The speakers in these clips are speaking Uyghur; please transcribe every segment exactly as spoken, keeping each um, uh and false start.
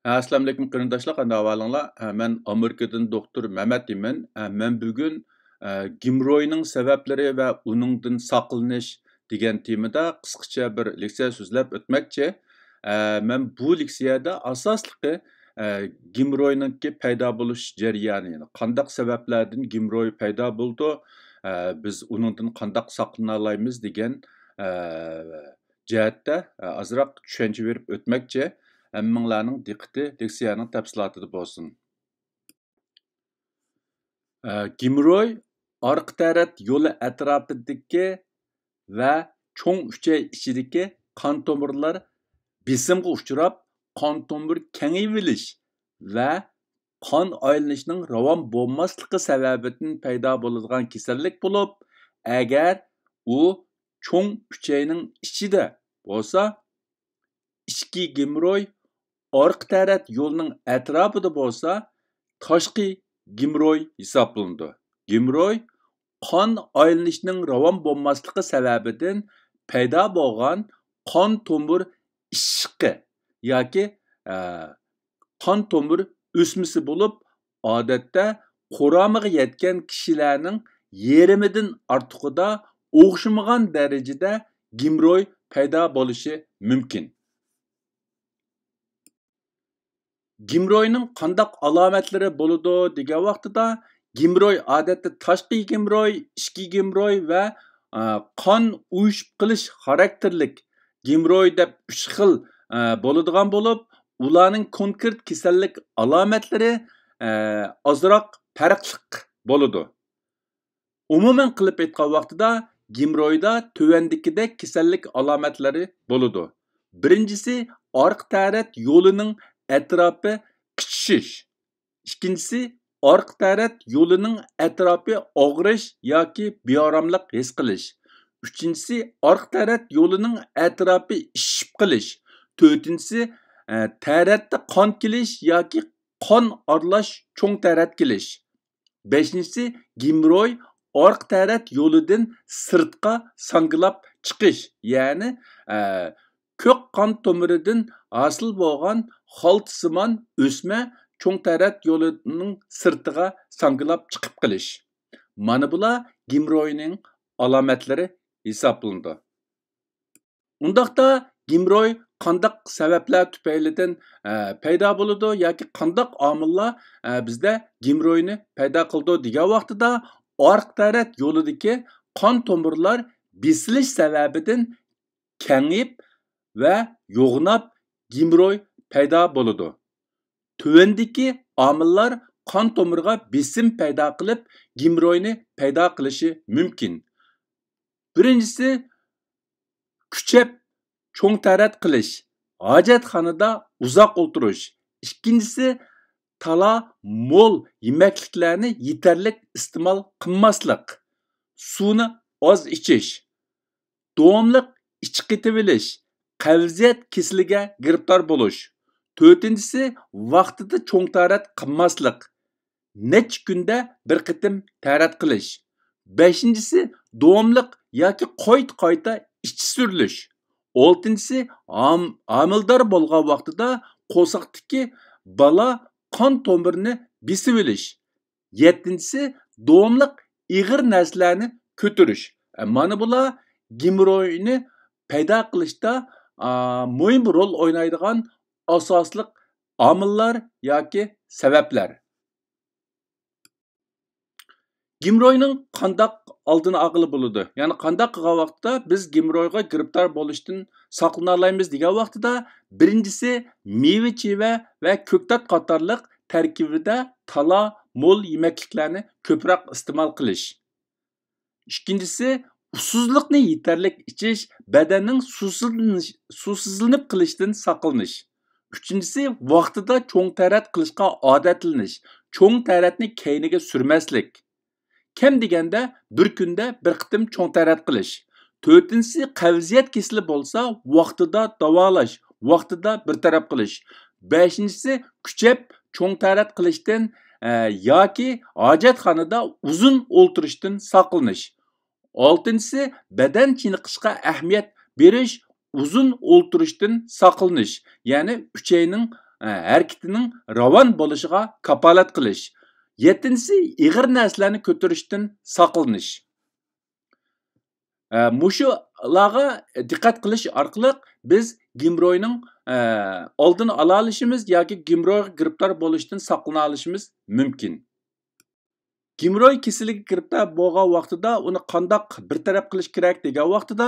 ئەسسالامۇئەلەيكۇم قېرىنداشلار، قانداق ئەھۋالىڭلار؟ ھە، مەن ئامېرىكىدىن دوختۇر مەمەت ئىمىن. ھە، مەن بۈگۈن، ئە، گېمروينىڭ سەۋەبلىرى ۋە ئۇنىڭدىن ساقلىنىش دېگەن تېمىدا قىسقىچە بىر لېكسىيە سۆزلەپ ئۆتمەكچى. ئە، مەن بۇ لېكسىيەدە ئاساسلىقى، ئە، گېمروينىڭكى پەيدا بولۇش جەريانى، يەنى قانداق سەۋەبلەردىن گېمروي پەيدا بولىدۇ، ئە، بىز ئۇنىڭدىن قانداق ساقلىنالايمىز دېگەن، ئە، جەھەتتە، ئە، ئازراق چۈشەنچە بېرىپ ئۆتمەكچى. ھەممىڭلارنىڭ دىققىتى لېكسىيەنىڭ تەپسىلاتىدا بولسۇن. ئە، گېمروي ئارقا تەرەت يولى ئەتراپىدىكى ۋە چوڭ ئۈچەي ئىچىدىكى قان تومۇرلار بېسىمغا ئۇچراپ، قان تومۇر كېڭىيىۋېلىش ۋە قان ئايلىنىشنىڭ راۋان بولماسلىقى سەۋەبىدىن پەيدا بولىدىغان كېسەللىك بولۇپ، ئەگەر ئۇ چوڭ ئۈچەينىڭ ئىچىدە بولسا، ئىچكى گېمروي، ئارقا تەرەت يولىنىڭ ئەتراپىدا بولسا، تاشقى گېمروي ھېسابلىنىدۇ. گېمروي قان ئايلىنىشنىڭ راۋان بولماسلىقى سەۋەبىدىن پەيدا بولغان قان تومۇر ئىششىقى ياكى، ئە، قان تومۇر ئۆسمىسى بولۇپ، ئادەتتە قۇرامىغا يەتكەن كىشىلەرنىڭ يېرىمىدىن ئارتۇقىدا ئوخشىمىغان دەرىجىدە گېمروي پەيدا بولۇشى مۇمكىن. گېمروينىڭ قانداق ئالامەتلىرى بولىدۇ دېگەن ۋاقتىدا، گېمروي ئادەتتە تاشقى گېمروي، ئىچكى گېمروي ۋە، ئە، قان ئۇيۇشۇپ قېلىش خاراكتېرلىك گېمروي دەپ ئۈچ خىل، ئە، بولىدىغان بولۇپ، ئۇلارنىڭ كونكرېت كېسەللىك ئالامەتلىرى، ئە، ئازراق پەرقلىق بولىدۇ. ئومۇمەن قىلىپ ئېيتقان ۋاقتىدا، گېمرويدا تۆۋەندىكىدەك كېسەللىك ئالامەتلىرى بولىدۇ. بىرىنچىسى، ئارقا تەرەت يولىنىڭ ئەتراپى قىچىشىش. ئىككىنچىسى، ئارقا تەرەت يولىنىڭ ئەتراپى ئاغرىش ياكى بىئاراملىق ھېس قىلىش. ئۈچىنچىسى، ئارقا تەرەت يولىنىڭ ئەتراپى ئىششىپ قېلىش. تۆتىنچىسى، ئە، تەرەتتە قان كېلىش ياكى قان ئارىلاش چوڭ تەرەت كېلىش. بەشىنچىسى، گېمروي ئارقا تەرەت يولىدىن سىرتقا ساڭگىلاپ چىقىش، يەنى، ئە، كۆك قان تومۇرىدىن ھاسىل بولغان خالتىسىمان ئۆسمە چوڭ تەرەت يولىنىڭ سىرتىغا ساڭگىلاپ چىقىپ قېلىش. مانا بۇلار گېمروينىڭ ئالامەتلىرى ھېسابلىنىدۇ. ئۇنداقتا گېمروي قانداق سەۋەبلەر تۈپەيلىدىن، ئە، پەيدا بولىدۇ ياكى قانداق ئامىللار، ئە، بىزدە گېمروينى پەيدا قىلىدۇ دېگەن ۋاقتىدا، ئارقا تەرەت يولىدىكى قان تومۇرلار بېسىلىش سەۋەبىدىن كېڭىيىپ ۋە يوغىناپ گېمروي پەيدا بولىدۇ. تۆۋەندىكى ئامىللار قان تومۇرىغا بېسىم پەيدا قىلىپ، گېمروينى پەيدا قىلىشى مۇمكىن. بىرىنچىسى، كۈچەپ چوڭ تەرەت قىلىش، ھاجەتخانىدا ئۇزاق ئولتۇرۇش. ئىككىنچىسى، تالا مول يېمەكلىكلەرنى يېتەرلىك ئىستېمال قىلماسلىق، سۇنى ئاز ئىچىش، داۋاملىق ئىچى قېتىۋېلىش، قەۋزىيەت كېسىلىگە گىرىپتار بولۇش. تۆتىنچىسى، ۋاقتىدا چوڭ تەرەت قىلماسلىق، نەچچە كۈندە بىر قېتىم تەرەت قىلىش. بەشىنچىسى، داۋاملىق ياكى قايتا-قايتا ئىچى سۈرۈلۈش. ئالتىنچىسى، ھام-، ھامىلىدار بولغان ۋاقتىدا قورساقتىكى بالا قان تومۇرىنى بېسىۋېلىش. يەتتىنچىسى، داۋاملىق ئېغىر نەرسىلەرنى كۆتۈرۈش. ئە، مانا بۇلار گېمروينى پەيدا قىلىشتا، ئا، مۇھىم رول ئوينايدىغان ئاساسلىق ئامىللار ياكى سەۋەبلەر. گېمروينىڭ قانداق ئالدىنى ئالغىلى بولىدۇ؟ يەنى قانداق قىلغان ۋاقىتتا بىز گېمرويغا گىرىپتار بولۇشتىن ساقلىنالايمىز دېگەن ۋاقتىدا، بىرىنچىسى، مېۋە-چېۋە ۋە كۆكتات قاتارلىق تەركىبىدە تالا مول يېمەكلىكلەرنى كۆپرەك ئىستېمال قىلىش. ئىككىنچىسى، ئۇسسۇزلۇقنى يېتەرلىك ئىچىش، بەدەننىڭ سۇسىزلىنىش-، سۇسىزلىنىپ قېلىشتىن ساقلىنىش. ئۈچىنچىسى، ۋاقتىدا چوڭ تەرەت قىلىشقا ئادەتلىنىش، چوڭ تەرەتنى كەينىگە سۈرمەسلىك. كەم دېگەندە بىر كۈندە بىر قېتىم چوڭ تەرەت قىلىش. تۆتىنچىسى، قەۋزىيەت كېسىلى بولسا، ۋاقتىدا داۋالاش، ۋاقتىدا بىر تەرەپ قىلىش. بەشىنچىسى، كۈچەپ چوڭ تەرەت قىلىشتىن، ئە، ياكى ھاجەتخانىدا ئۇزۇن ئولتۇرۇشتىن ساقلىنىش. ئالتىنچىسى، بەدەن چېنىقىشقا ئەھمىيەت بېرىش، ئۇزۇن ئولتۇرۇشتىن ساقلىنىش، يەنى ئۈچەينىڭ ھەرىكىتىنىڭ راۋان بولۇشىغا كاپالەت قىلىش. يەتتىنچىسى، ئېغىر نەرسىلەرنى كۆتۈرۈشتىن ساقلىنىش. مۇشۇلارغا دىققەت قىلىش ئارقىلىق بىز گېمروينىڭ ئالدىنى ئالالىشىمىز ياكى گېمرويغا گىرىپتار بولۇشتىن ساقلىنالىشىمىز مۇمكىن. گېمروي كېسىلىگە گىرىپتار بولغان ۋاقتىدا ئۇنى قانداق بىر تەرەپ قىلىش كېرەك دېگەن ۋاقتىدا،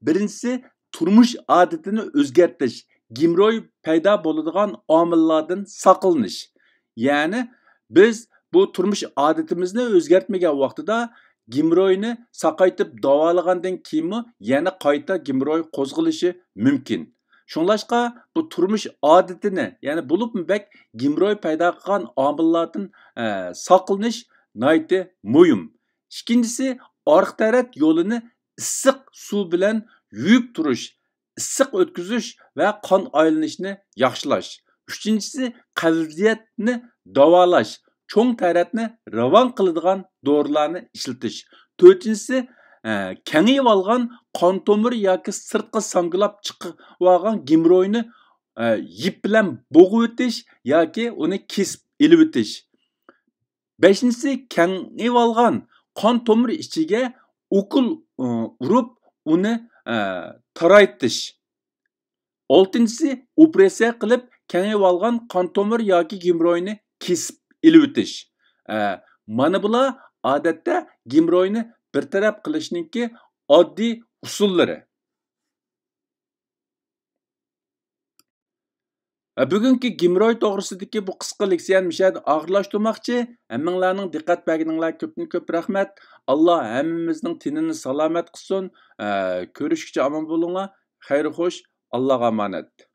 بىرىنچىسى، تۇرمۇش ئادىتىنى ئۆزگەرتىش، گېمروي پەيدا بولىدىغان ئامىللاردىن ساقلىنىش. يەنى بىز بۇ تۇرمۇش ئادىتىمىزنى ئۆزگەرتمىگەن ۋاقتىدا گېمروينى ساقايتىپ داۋالىغاندىن كېيىنمۇ يەنە قايتا گېمروي قوزغىلىشى مۇمكىن. شۇڭلاشقا بۇ تۇرمۇش ئادىتىنى، يەنى بولۇپمۇ بەك گېمروي پەيدا قىلغان ئامىللاردىن، ئە، ساقلىنىش ناھايىتى مۇھىم. ئىككىنچىسى، ئارقا تەرەت يولىنى ئىسسىق سۇ بىلەن يۇيۇپ تۇرۇش، ئىسسىق ئۆتكۈزۈش ۋە قان ئايلىنىشنى ياخشىلاش. ئۈچىنچىسى، قەۋزىيەتنى داۋالاش، چوڭ تەرەتنى راۋان قىلىدىغان دورىلارنى ئىشلىتىش. تۆتىنچىسى، ئە، كېڭىيىۋالغان قان تومۇر ياكى سىرتقا ساڭگىلاپ چىقىۋالغان گېمروينى، ئە، يىپ بىلەن بوغۇۋېتىش ياكى ئۇنى كېسىپ ئېلىۋېتىش. بەشىنچىسى، كېڭىيىۋالغان قان تومۇر ئىچىگە ئوكۇل، ئۇ، ئۇرۇپ، ئۇنى، ئە، تارايتىش. ئالتىنچىسى، ئوپېراتسىيە قىلىپ، كېڭىيىۋالغان قان تومۇر ياكى گېمروينى كېسىپ ئېلىۋېتىش. ئە، مانا بۇلار ئادەتتە گېمروينى بىر تەرەپ قىلىشنىڭكى ئاددىي ئۇسۇللىرى. ھە، بۈگۈنكى گېمروي توغرىسىدىكى بۇ قىسقا لېكسىيەنى مۇشۇ يەردە ئاخىرلاشتۇرماقچى. ھەممىڭلارنىڭ دىققەت بەرگىنىڭلارغا كۆپتىن كۆپ رەھمەت. ئاللا ھەممىمىزنىڭ تېنىنى سالامەت قىلسۇن. ھە، كۆرۈشكىچە ئامان بولۇڭلار. خەير خوش، ئاللاغا ئامانەت.